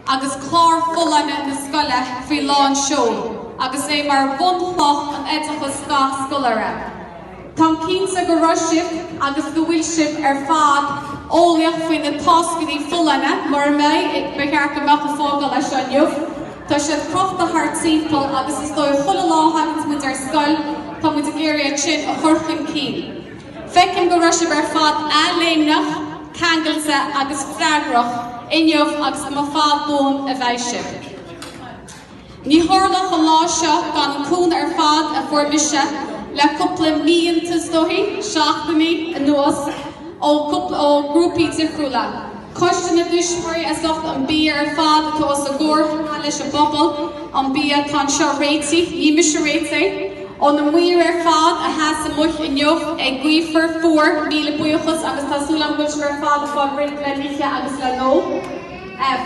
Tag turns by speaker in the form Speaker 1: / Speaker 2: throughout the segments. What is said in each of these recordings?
Speaker 1: Agus clár folláine na scoile faoi lán seoil agus é mar bhunchloch an oideachais gach scoláire. Táim cinnte go raibh sibh agus go bhfuil sibh ar fad eolaíoch faoi na táscairí folláine, mura mbeidh, ba cheart go mbeadh ag fágáil as seo inniu. Tá siad crochta thart timpeall agus is dóigh chuile lá a thaganns muid ar scoil tá muid ag iarraidh iad sin a chur chun cinn. Feicim go raibh sibh ar fad athléimneach, ceangailte agus freagrach inniu agus go mba fad buan a bheidh sibh. Ní tharlódh an lá seo gan an cúnamh ar fad a fuair mise le cúpla míonna, is dóichí, seachtainí anuas ó cúpla ó grúpaí difriúla. Coiste na dTuismitheoirí as ucht an bia ar fad atá os a gcomhair chomh maith leis an bpobal, an bia atá anseo réitithe, ní mise a réitigh é, ó na maoir ar fad a sheas amuigh inniu ag gaofar fuar, míle buíochas agus tá súil agam go bhfuil sibh ar fad ag fáil réidh le n-ithe agus le n-ól.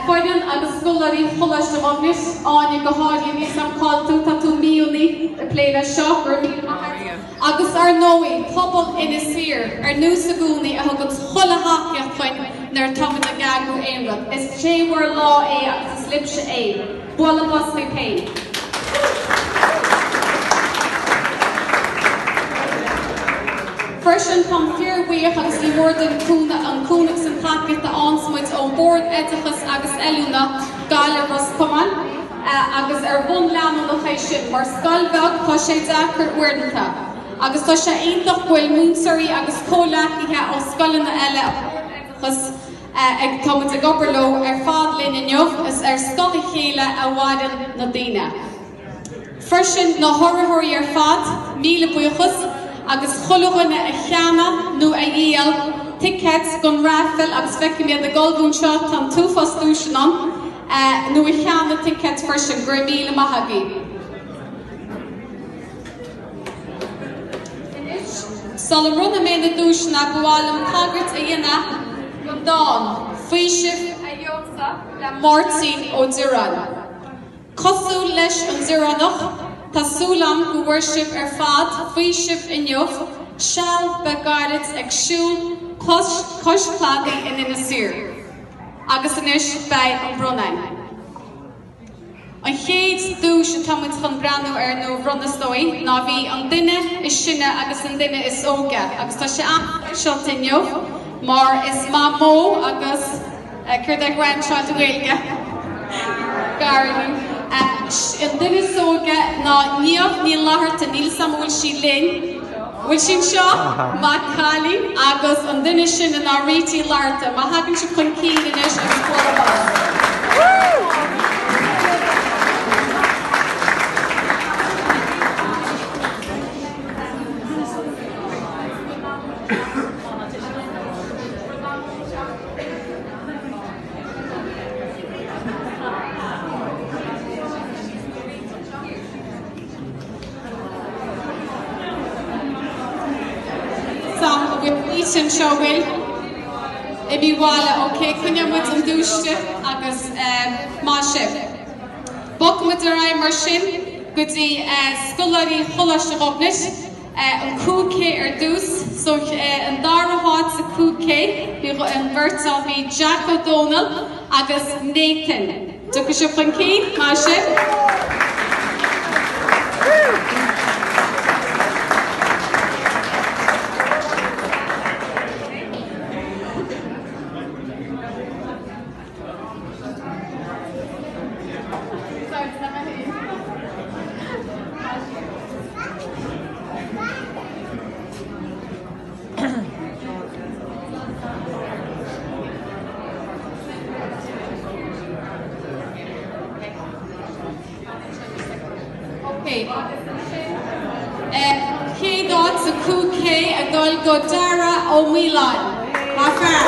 Speaker 1: Foireann agus scoláirí Choláiste Ghobnait, Áine go háirithe, níl 's a'm cá'il tú, tá tú mídhúnaí ag plé leis seo, go raibh míle maith agat. Agus ar ndóigh, pobal Inis Oírr, ar nós i gcónaí, a thugann chuile thacaíocht dhuinn nuair atá muid ag eagrú aon rud. Is é bhur lá é agus is libhse é. Bualadh bos daoibh féin. Freisin, táim fíorbhuíoch agus ní mór dúinn cúnamh, an cúnamh agus an tacaíocht a fhaigheanns muid ón Bord Oideachais agus Oiliúna, Gaillimh Ros Comáin. Agus ar bhonn leanúnach é sin. Mar scoil bheag tá sé deacair uaireanta. Agus tá sé iontach go bhfuil múinteoirí agus comhleacaithe ó scoileanna eile an Bhord Oideachais ag tá muid ag obair leo ar fad linn inniu. Is ar scoth a chéile a mhaireann na daoine. Freisin na hurraitheoirí ar fad, míle buíochas, agus chuile dhuine a cheannaigh nó a dhíol ticéid don raffle agus feicim iad ag ullmhú anseo, tá an t-uafás duaiseanna ann, nó a cheannaigh ticéid freisin, go raibh míle maith agaibh. Anois, sula mbronnfaidh mé na duaiseanna, ba mhaith liom tagairt a dhéanamh don dán, 'Faoiseamh a Gheobhadsa' le Máirtín Ó Direáin. Cosúil leis an Direánach, tá súil agam go bhfuair sibh ar fad faoiseamh inniu, seal beag gairid ag siúl cois cladaigh in Inis Oírr. Agus anois beidh an bronnadh ann. An chéad duais atá muid chun breathnú air nó a bhronnadh is dóigh ná bhí an duine is sine agus an duine is óige agus tá sé an-speisialta inniu mar is mamó agus Céard é grandchild i nGaeilge? Gariníon. An duine is óige ná Niamh Ní Fhlatharta, níl 'fhios a'm an bhfuil sí linn. Bhfuil sí anseo? Maith an cailín. Agus an duine is sine ná Rita Uí Fhlatharta. Má thagann sibh chun cinn anois agus bualadh bos. Sam, an bhfuil Rita anseo, bhfuil? Imithe abhaile, ok, coinneoidh muid an duais di agus maith sibh. Bogfaidh muid ar aghaidh mar sin go dtí scoláirí Choláiste Ghobnait. An 5K ar dtús. So an dara háit sa 5K bhí an bheirt ann, bhí Jack Ó Dónaill agus Nathan. Tiocfaidh sibh chun cinn, maith sibh. Ok, agus ansin chéad áit sa 5K ag dul go Dara Ó Maoláin. Maith fear!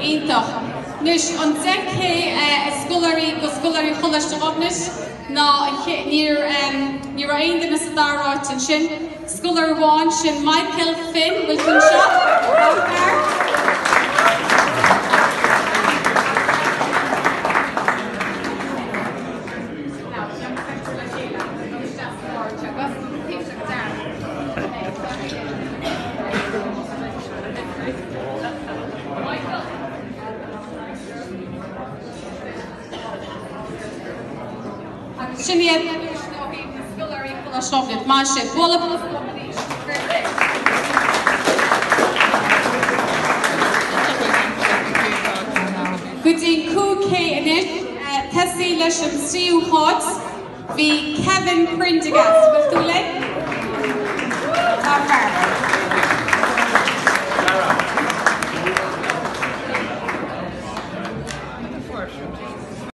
Speaker 1: Iontach. Anois, an 10K scoláirí go scoláirí Choláiste Ghobnait ná níor ní raibh aon duine sa dara háit ansin. Scoláire amháin, sin Michael Finn, bhfuil tú anseo? Maith fear. Sin iad na duaiseanna ó thaobh na scoláirí Choláiste Ghobnait. Maith sibh. Bualadh bos dóibh arís. Go dtí an 5K anois. Tosaí leis an tríú háit. Bhí Kevin Prendergast. Bhfuil tú linn? Tá fear.